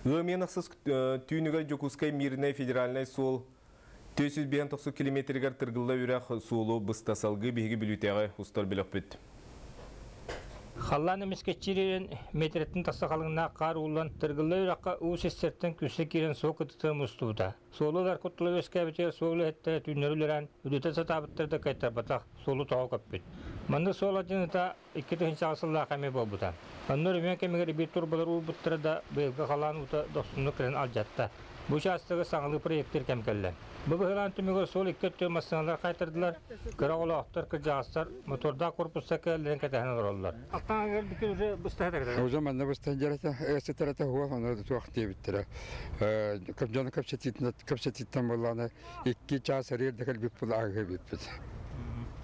Ыам ахсыс түүнүгэр Дьокуускай Мирнэй федеральнай суол 490 километригэр Тыргылла үрэх суолу быста. Салгыы биһиги Бүлүүтээҕи устар бөлөхпүт. Халлаан эмискэччи ириэрэн, миэтэрэттэн тахса халыҥнаах хаар ууллан, Тыргылла үрэххэ уу сиссэртэн күүскэ киирэн суол кытыытыгар мустубута. Суолу ылар куттала үөскээбитигэр суол үлэһиттэрэ түүннэри үлэлээн, үлэтэ сатаабыттара да кыайтарбатах, суолу тоҕо көппүт. Маннык суол алдьаныыта 2008 сыллаах эмиэ буолбута. Онно өрөмүөн кэмигэр биир турбалар уурбуттара да, быйылгы халаан уута дохсуннук кэлэн алдьатта. Бу учаастагы саҥалыы проектир кэм кэллэ. Бу быһылаан түмүгэр суол икки өттүгэр массыыналар хайтардылар, кыра оҕолоохтор, кырдьаҕастар мотордаах корпуста кэлэллэрин кэтэһэн олороллор. Алтан бүкүн уже быстаһа Уже манна быстан дьарата, эсетерата хуа, оны туох диэбиттэрэ. Дьону кэпсэтииттэн буоллаҕына 2 чаас эрэр да кэлбит була ааһыы биппит.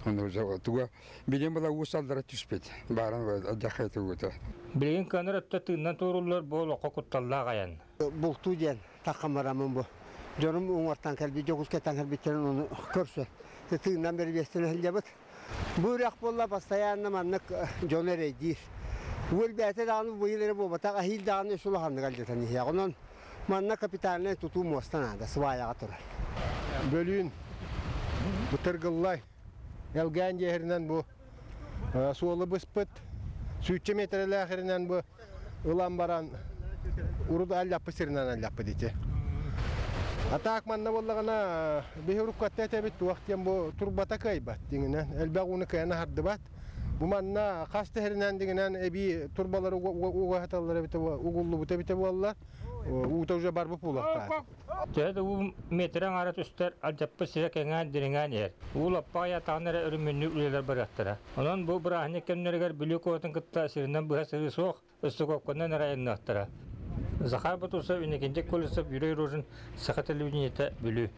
Оны уже туга билим була уус аллара түспүт. Бааран дьахай тугута. Билигин кыанар өттө тыыннан туоруллар, бу олоххо кутталлаах айан. Бултуу диэн таххамарамын бу. Дьонум уҥуортан кэлбит, Дьокуускайтан кэлбиттерин ону көрсө. Тыыннан бэрбиэстэн сылдьабыт. Бу үрэх буолла постоянно маннык дьон эрэйдиир. Уөл бэйэтэ даҕаны быйыл эрэ буолбатах, эһиил даҕаны үс улаханнык алдьатан иһиэх. Онон манна капитальнай тутуу муоста наада, сваяҕа турар. Бөлүүн Бытыргыллай Элгээн дьиэһиринэн бу суолу быспыт. 100 метрэлээх бу ылан баран урут аллаппы сиринэн аллаппыт ити. А так манна буоллаҕына биһи уруккатта этэбит туох диэн бу турбата кыайбат дьиҥинэн элбэх ууну кыайан аһардыбат. Бу манна хас тэһэринэн дьиҥинэн эбии турбалары угаһаталлар эбитэ угуллубут эбитэ буолла. Уута уже барбыт буолуохтаах. Төһө да уу метрэ аҥаара түстэр, алдьаппыт сирэ кэҥээн, дириҥээн иһэр. Уу лаппаҕа айаатаҕына эрэ өрөмүөннүүр үлэлэр барыахтара. Онон бу бырааһынньык кэмнэригэр Бүлүү куоратын кытта сиринэн быһа сырыы суох, Ыстыкопканан эрэ айанныахтара. Захар Бутусов, Иннокентий Колесов, Юрий Рожин, Саха телевидениета, Бүлүү.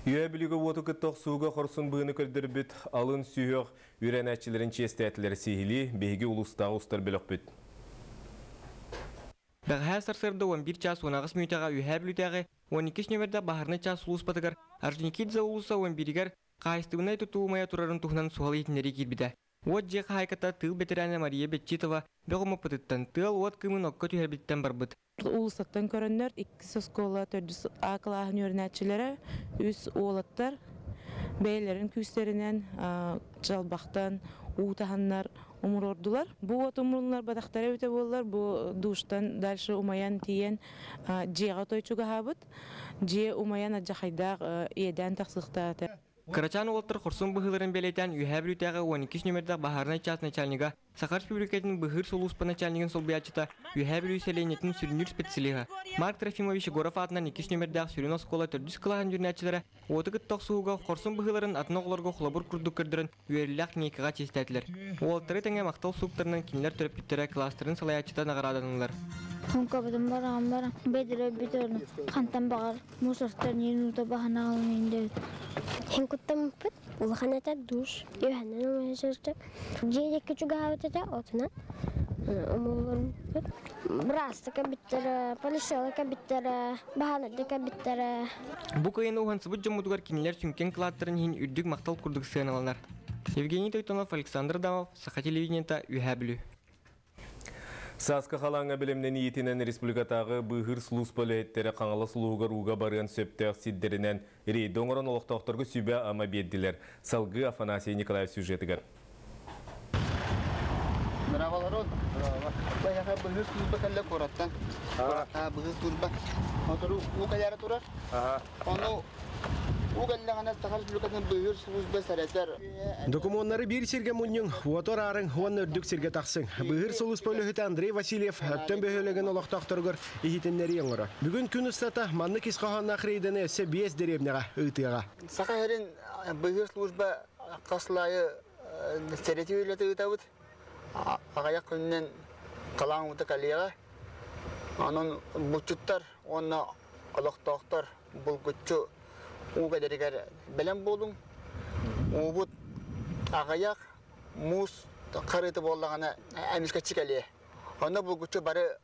Үөһээ Бүлүүгэ уоту кытта охсууга хорсун быһыыны көрдөрбүт алын сүһүөх үөрэнээччилэрин чиэстээтилэр. Сиһилии биһиги улуустааҕы устар бөлөхпүт. Бэҕэһээ сарсыарда 11 чаас 18 мүнүүтэҕэ Үөһээ Бүлүүтээҕи 12 нүөмэрдээх баһаарынай чаас сулууспатыгар Орджоникидзе уулусса 11-гэр хаһаайыстыбаннай тутуу умайа турарын туһунан суһал иһитиннэрии киирбитэ. Уот дьиэ хаһаайката тыыл бэтэрээнэ Мария Бетчитова бөх умаппытыттан, тыал-уот кыымын окко түһэрбититтэн барбыт. Уулуссаттан көрөннөр, иккис оскуола төрдүс А кылааһын үөрэнээччилэрэ, үс уолаттар бэйэлэрин күүстэринэн чалбахтан уу таһаннар умуруордулар. Бу уот умурулларбатахтара эбитэ буоллар, бу душтан дальше умайан тиийэн дьиэҕэ той чугаһаабыт. Дьиэ умайан алдьархайдаах иэдээн тахсыахтаата. Кырачаан уолаттар хорсун быһыыларын бэлиэтээн Үөһээ Бүлүүтээҕи 12 нүөмэрдээх баһаарынай чаас начальнига, Саха Республикатын быыһыыр сулууспа начальнигын солбуйааччыта, Үөһээ Бүлүү сэлиэнньэтин сүрүннүүр специалиһа Марк Трофимович Егоров аатынан иккис нүөмэрдээх сүрүн оскуола төрдүс кылааһын үөрэнээччилэрэ уоту кытта охсуһууга хорсун быһыыларын атын оҕолорго холобур курдук көрдөрөн үөрүүлээх линейкаҕа чиэстээтилэр. Уолаттары тэҥэ махтал сууктарынан кинилэр төрөппүттэрэ, кылаастарын салайааччыта наҕарааданылар. Муҥкабытын бараҕан баран бэдэрэ бүтэрин хантан баҕар мусортан иин баһан аҕалан индебит. Һин куттаммыппыт улахан этэ душ үөһэннэн умайа сылдьар. Дьиэ диэки чугаһаабыт этэ отунан умулларбыт. Быраастык кэлбиттэрэ, полициялар кэлбиттэрэ, баһаарынайдар кэлбиттэрэ. Бу кыайыны уһансыбыт дьоммутугар кинилэр сүҥкэн кылааттарын иһин үрдүк махтал курдук сыаналанар. Евгений Тойтонов, Александр Адамов, Саха телевидениета, Үөһээ Бүлүү. Сааскы халааҥҥа бэлэмнэниитинэн республикатааҕы быыһыыр сулууспа үлэһиттэрэ Хаҥалас улууһугар ууга барыан сөптөөх сирдэринэн рейд оҥорон олохтоохторго сүбэ-ама биэрдилэр. Салгыы Афанасий Николаев сюжетыгар. Браво, Баяха быһыр служба кэллэ куораттан. Быһыр служба. Отору уу кэлээри турар. Ону уу кэллэҕинэ Саха Республикатын быыһыыр служба сэрэтэр. Докумуоннары биир сиргэ мунньуҥ, уоту араарыҥ уонна үрдүк сиргэ тахсыҥ. Быыһыыр сулууспа үлэһитэ Андрей Васильев Өктөм бөһүөлэгин олохтоохторугар иһитиннэрии оҥорор. Бүгүн күн устата маннык ис хоһоонноох рейдэни өссө биэс дэриэбинэҕэ ыытыаҕа. Саха сирин быыһыыр служба хас аайы сэрэтии үлэтэ ыытабыт. Аҕыйах күнүнэн халаан уута кэлиэҕэ. Онон булчуттар уонна олохтоохтор булгуччу уу кэлэригэр бэлэм буолуҥ. Уубут аҕыйах, муус харыыта буоллаҕына эмискэччи кэлиэ. Онно булгуччу бары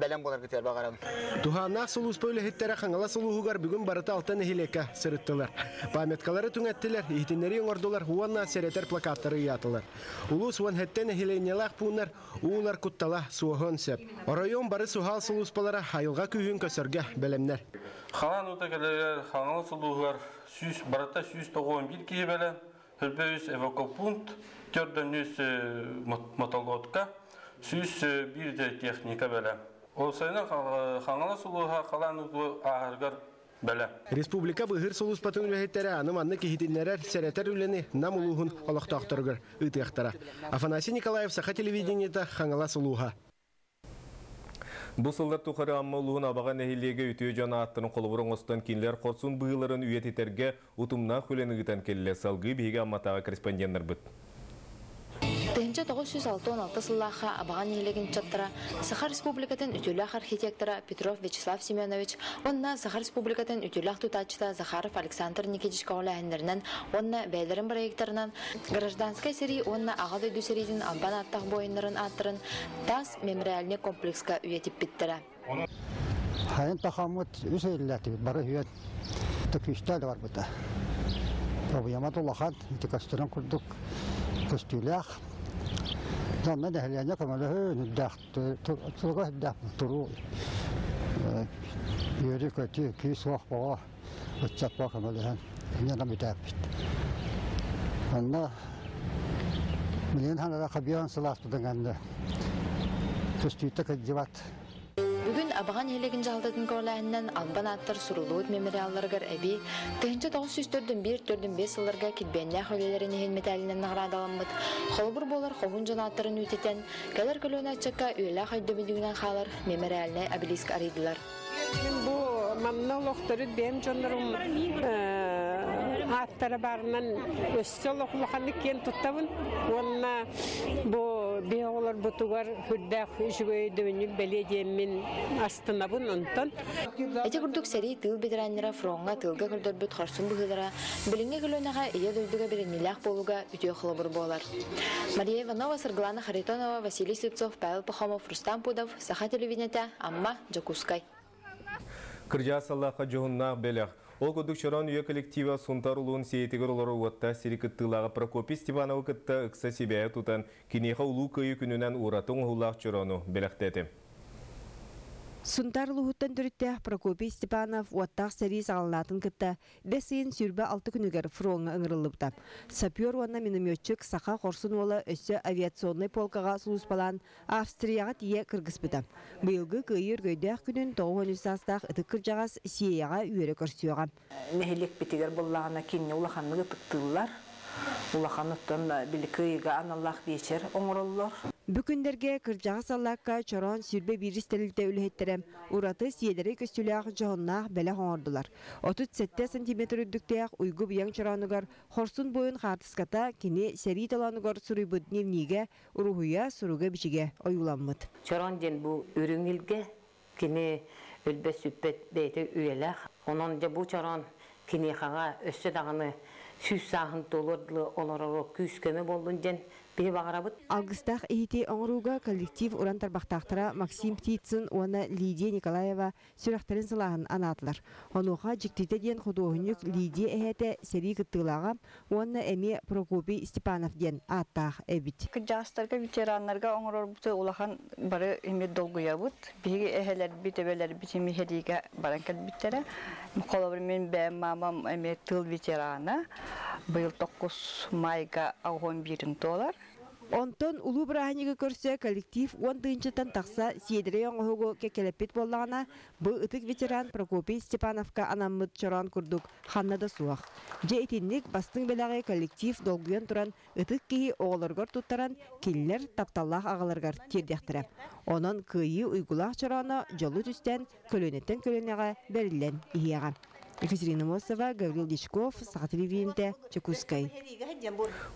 бэлэм буоларгытыгар баҕарабын. Туһааннаах сулууспа үлэһиттэрэ Хаҥалас улууһугар бүгүн барыта алта нэһилиэккэ сырыттылар. Памяткалары түҥэттилэр, иһитиннэрии оҥордулар уонна сэрэтэр плакаттары ыйаатылар. Улуус 17 нэһилиэнньэлээх пууннар уулар куттала суоһуон сөп. Оройуон бары суһал сулууспалара айылҕа күүһүн көсөргө бэлэмнэр. Халаан уута кэлэригэр Хаҥалас улууһугар 100 барыта 191 киһи бэлэм, 103 эвакопункт, 403 мотолодка, 101 техника бэлэм. Ол сайына Хаҥалас улууһа халаан ууту ааһарыгар бэлэм. Республика быыһыыр сулууспатын үлэһиттэрэ аны маннык иһитиннэрэр, сэрэтэр үлэни Нам улууһун олохтоохторугар ыытыахтара. Афанасий Николаев, Саха телевидениета, Хаҥалас улууһа. Бу сыллар тухары Амма улууһун Абаҕа нэһилиэгэ үтүө дьон ааттарын холобур оҥостон кинилэр хорсун быһыыларын үйэтитэргэ утумнаах үлэни ыытан кэллэ. Салгыы биһиги Амматааҕы корреспонденнарбыт. 1966 сыллаахха Абаҕа нэһилиэгин ыччаттара Саха Республикатын үтүөлээх архитектора Петров Вячеслав Семенович уонна Саха Республикатын үтүөлээх тутааччыта Захаров Александр Никитич көҕүлээһиннэринэн уонна бэйэлэрин бырайыактарынан гражданскай сэрии уонна Аҕа дойду сэриитин албан ааттаах буойуннарын ааттарын таас мемориальнай комплекска үйэтиппиттэрэ. Хайын тахаммыт үс өйүллээтибит бары үһүөн күүстээх да барбыта. Обуйамат улахан, ити көстөрүн курдук көстүүлээх. Онно нэһилиэнньэ көмөлөһөн үрдээх туруга үрдээх туруу үөрүү-көтүү, күүс-уох боҕо ыччат боо көмөлөһөн инньэ бүтээппит. Онно билигин ханара хабион сылааспытын кэннэ көстүүтэ кырдьыбат. Бүгүн Абаҕа нэһилиэгин дьаһалтатын көҕүлээһининэн Албан ааттар суруллубут мемориалларыгар эбии 1904-4-5 сылларга килбиэннээх үлэлэрин иһин мэтээлинэн наҕараадаламмыт холобур буолар хоһуун дьон ааттарын үтэтэн, кэлэр көлүөнэ ыччакка үйэлээх өйдөбүнньүгүнэн хаалар мемориальнай обелиск арыйдылар. Мин бу манна олохторут бэйэм дьоннорум ааттара баарынан өссө олох улаханнык киэн туттабын уонна бу биһи оҕолорбутугар сүрдээх үчүгэй өйдөбүнньүк бэлиэ диэммин астынабын онтон. Ити курдук сэрии тыыл ветераннара фроҥҥа тыылга көрдөрбүт хорсун быһыылара билиҥҥи көлүөнэҕэ Ийэ дойдуга бэриниилээх буолууга үтүө холобур буолар. Мария Иванова, Саргылана Харитонова, Василий Слепцов, Павел Пахомов, Рустам Пудов, Саха телевидениетэ, Амма, Дьокуускай. Кырдьаҕас саллаахха дьоһуннаах бэлэх. Ол курдук Чороон үйэ коллектива Сунтаар улуун сиэйэтигэр олорор уоттаах сири кыттыылааҕа Прокопий Степановы кытта ыкса сибээһи тутан, киниэхэ Улуу Кыайыы күнүнэн ураты оҥоһуулаах чороону бэлэхтээтэ. Сунтаар улууһуттан төрүттээх Прокопий Степанов уоттаах сэрии саҕаланаатын кытта Бэс ыйын 26 күнүгэр фроҥҥа ыҥырыллыбыта. Сапер уонна минометчик саха хорсун уола өссө авиационнай полкаҕа сулууспалаан Австрияҕа тиийэ кыргыспыта. Быйылгы Кыайыы өргөйдөөх күнүн 93 саастаах ытык кырдьаҕас Сиэйэҕэ үөрэ көрсүөҕэ. Нэһилиэкпитигэр буоллаҕына кинини улаханнык ытыктыыллар. Улахан оттон били кыайыыга аналлаах биэчэр оҥороллор. Бу күннэргэ кырдьаҕас саллаакка Чороон 21 тэрилтэ үлэһиттэрэ ураты сиэдэрэй көстүүлээх дьоһуннаах бэлэх оҥордулар. 37 сантиметр үрдүктээх Уйгу Быйаҥ чороонугар хорсун буойун хаартыската кини сэрии толоонугар суруйбут дневнигэ уруһуйа, суруга-бичигэ ойууламмыт. Чороон диэн бу үрүҥ илгэ, кини өлбөт-сүппэт бэйэтэ үйэлээх. Онон дьэ бу чороон киниэхэҕэ өссө даҕаны сүүс сааһын туолуор дылы олороро күүс-көмө буоллун диэн биһи баҕарабыт. Алгыстаах иһити оҥорууга коллектив уран тарбахтаахтара Максим Птицын уонна Лидия Николаева сүрэхтэрин сылааһын анаатылар. Онуоха дьиктитэ диэн худуоһунньук Лидия эһээтэ сэрии кыттыылааҕа уонна эмиэ Прокопий Степанов диэн ааттаах эбит. Кырдьаҕастарга, ветераннарга оҥорорбут улахан бары эмиэ долгуйабыт. Биһиги эһэлэрбит, эбэлэрбит эмиэ сэриигэ баран кэлбиттэрэ. Холобур, мин бэйэм маамам эмиэ тыыл ветерана. Быйыл токкус майга аҕыс биирин туолар. Онтон улуу бырааһынньыгы көрсө коллектив 10 тыһыынчаттан тахса сиэдэрэй оҥоһугу кэккэлэппит буоллаҕына, бу ытык ветеран Прокопий Степановка анаммыт чороон курдук ханна да суох. Дьэ итинник бастыҥ бэлэҕи коллектив долгуйан туран ытык киһи оҕолоругар туттаран, кинилэр тапталлаах аҕаларыгар тиэрдиэхтэрэ. Онон кыайыы уйгулаах чорооно дьолу түстээн көлүөнэттэн көлүөнэҕэ бэриллэн иһиэҕэ. Екатерина Мосова, Гаврил Дичков, Саха телевидениетэ, Дьокуускай.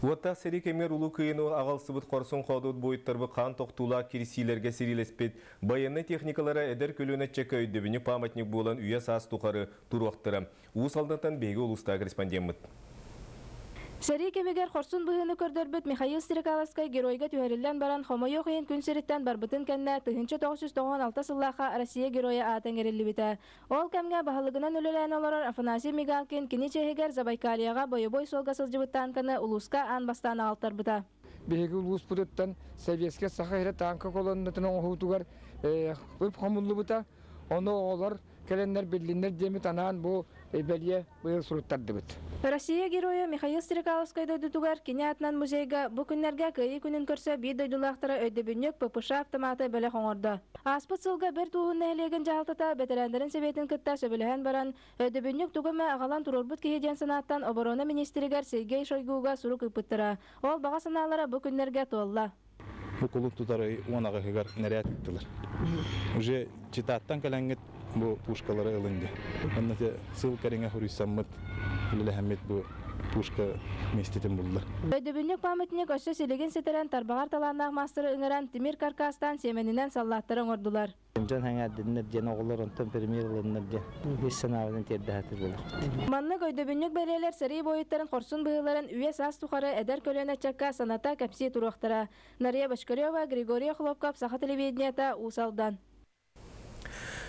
Уоттаах сэрии кэмигэр Улуу Кыайыыны аҕалсыбыт хорсун хоодуот буойуттарбыт хаан тохтуулаах кирсиилэргэ сэриилэспит байыаннай техникалара эдэр көлүөнэ ыччакка өйдөбүнньүк памятник буолан үйэ саас тухары туруохтара. Уус Алдантан биһиги улуустааҕы корреспондеммыт. Сэрии кэмигэр хорсун быһыыны көрдөрбүт Михаил Стрекаловскай геройга түһэриллэн баран, хомойуох иһин күн сириттэн барбытын кэннэ 1996 сыллаахха Россия Геройа аата иҥэриллибитэ. Ол кэмҥэ баһылыгынан үлэлээн олорор Афанасий Мигалкин кини чиэһигэр Забайкальеҕа бойобуой суолга сылдьыбыт таанканы улууска аан бастаан аҕалтарбыта. Биһиги улууспутуттан Советскай Саха сирэ таанка колоннатын оҥоһуутугар үп хомуллубута. Ону оҕолор кэлэннэр биллиннэр диэмит анаан бу бэлиэ быйыл суруттардыбыт. Россия Геройа Михаил Стрекаловскай дойдутугар кини аатынан музейга бу күннэргэ Кыайыы күнүн көрсө биир дойдулаахтара өйдөбүнньүк ППШ автоматы бэлэх оҥордо. Ааспыт сылга Бэрт Ууһун нэһилиэгин дьаһалтата бэтэрээннэрин сэбиэтин кытта сөбүлэһэн баран, өйдөбүнньүк тугу эмэ аҕалан туруорбут киһи диэн санааттан оборона министригэр Сергей Шойгуга сурук ыыппыттара. Ол баҕа санаалара бу күннэргэ туолла. Бу кулун тутар ый 10 аҕыһыгар нэрээт ыыттылар. Уже Читаттан кэлэҥҥит бу пушкалары ылын диэн. Онно сыл кэриҥэ хуруйсаммыт, үлэлэһэммит бу пушка миэстэтин булла. Өйдөбүнньүк памятник өссө силигин ситэрэн тарбаҕар талааннаах маастары ыҥыран тимир каркастаан сиэмэнинэн саллааттары оҥордулар. Дьон сэҥээрдиннэр диэн оҕолор онтон премьер ылыннар диэн ис санаабытын тиэрдэ сатыыр буоллахпыт. Маннык өйдөбүнньүк бэлиэлэр сэрии буойуттарын хорсун быһыыларын үйэ саас тухары эдэр көлүөнэ ыччакка саната кэпсии туруохтара. Нария Бочкарева, Григорий Охлопков, Саха телевидениета, Уус Алдан.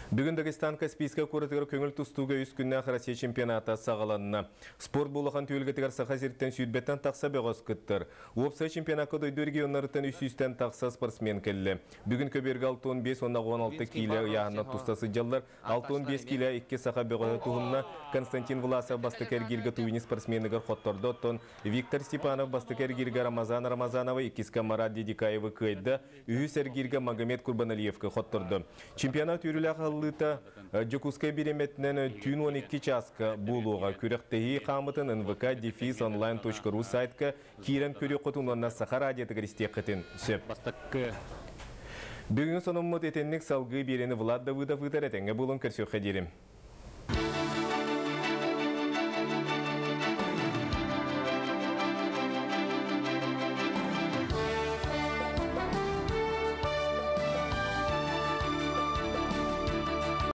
Бүгүн Дагестан Каспийскай куоратыгар көҥүл тустууга үс күннээх Россия чемпионата саҕаланна. Спорт бу улахан түһүлгэтигэр Саха сириттэн 20-тэн тахса бөҕөс кыттар. Уопсай чемпионакка дойду регионнарыттан 300-тэн тахса спортсмен кэллэ. Бүгүн көбүөргэ 65 уонна 16 киилэ ыйааһынна туста сылдьаллар. 65 киилэ икки саха бөҕөһө туһунна. Константин Власов бастакы эргииргэ Тувин спортсменыгар хоттордо, оттон Виктор Степанов бастакы эргииргэ Рамазан Рамазанова, иккискэ Марат Дедикаевы кыайда, үһүс эргииргэ Магомед Курбаналиевка хоттордо. Чемпионат үөрүүлээх аһыллыыта Дьокуускай бириэмэтинэн түүн 12 чааска буолуоҕа. Күрэхтэһии хаамытын nvk-онлайн.ru сайтка киирэн көрүөххүтүн уонна Саха радиотыгар истиэххитин сөп. Бүгүҥҥү сонуммут итинник. Салгыы биэриини Влад Давыдов ыытар. Этэҥҥэ буолун, көрсүөххэ диэри.